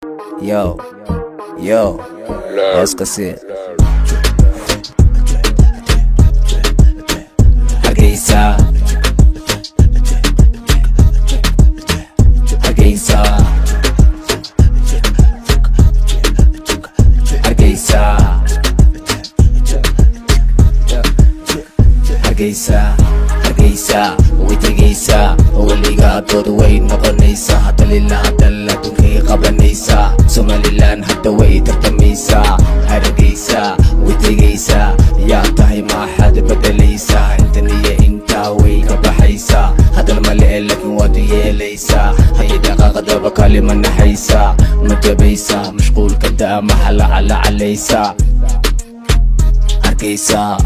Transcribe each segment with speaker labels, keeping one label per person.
Speaker 1: Yo, yo, hooskasi Hargeysa, Hargeysa, Hargeysa, Hargeysa, Hargeysa way tegaysaa, weligaa dood way noqonaysaa, hadalila hadal adduunkay qabanaysaa. Somalilan hadda way tartamaysaa, Hargeysa way tegaysaa. Yaa tahay, maaxaad bedelaysaa? Intan iyo intaa way ka baxaysaa. Hadal male, laakiin waad yeelaysaa. Hay dhaqaaqdaba kalima naxaysaa, ma jabaysaa? Mashquulka daa, maxa la calacalaysaa? Hargeysa,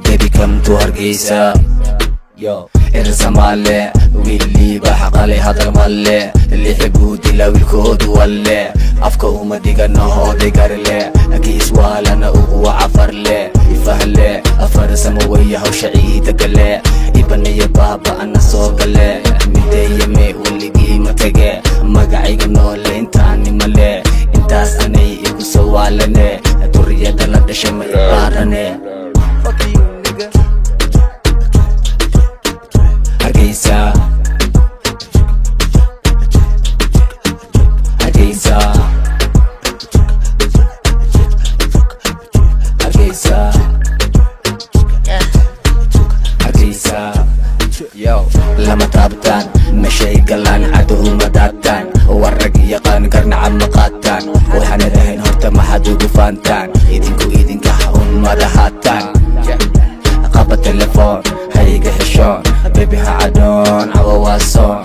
Speaker 1: baby, come to Hargeysa. Yo, Irsamaale wiiliiba xaqale, hadal male, lixi buu dilaa wiilkoodu walle. Afka uma dhigano oday garle, kiiswaalana ugu cafarle ifahle. Afarsamo weya hawsha ciida gale, ibaniyo baaba ana soo gale. Midayame weligii ma tege, magacayga noole intaani male. Intaas anay igu soo waalane, duriyada la dhashay ma ibaarane.
Speaker 2: Fuck you, nigga.
Speaker 1: Hargeysa, Hargeysa, Hargeysa, Hargeysa. Yo, lama taabtaan meshay galaan, caduhu ma daataan. Waa rag yaqaan karnaca ma qaataan. Waxaanad ahayn horta maxaad ugu faantaan? Idinku idinka un madahaataan. Qaba telefoon, hayga xishoon, baby, ha cadhoon, cawa waa soon.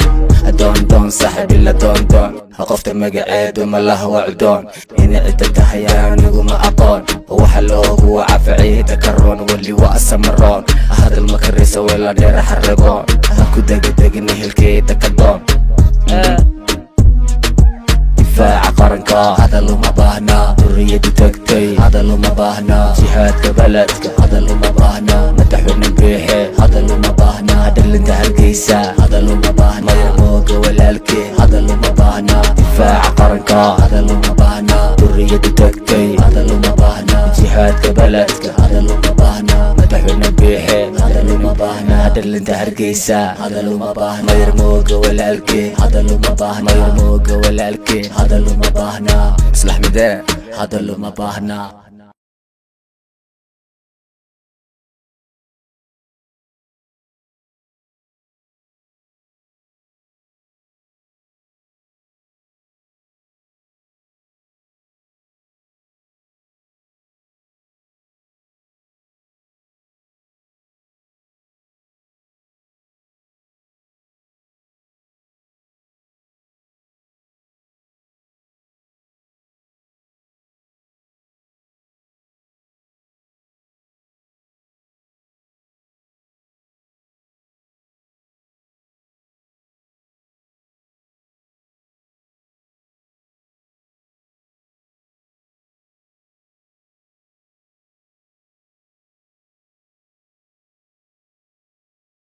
Speaker 1: Doondoon saaxiibila doondoon qofta magaceedu malaha waa cudoon. Inay cidda tahay aniguma aqoon. Waxa loogu waca ciida karoon, weli waa samaroon. Hadal ma karaysa, weela dheer xaragoon, ha ku degdegin ehelkeeda ka doon. Difaaca qaranka hadal uma baahna, duriyadu tagtay hadal uma baahna, jihaadka baladka hadal uma baahna, madaxweyne Biixe hadal uma baahna, dhalinta Hargeysa hadal uma baahna, mayarmooga walaalke hadal uma baahna. Difaaca qaranka hadal uma baahna, duriyadu tagtay hadal uma baahna, jihaadka baladka hadal uma baahna, madaxweyne Biixe hadal uma baahna, dhalinta Hargeysa hadal uma baahna, mayarmooga walaalke hadal uma baahna, mayarmooga walaalke hadal uma baahna, maslax midee hadal uma baahna.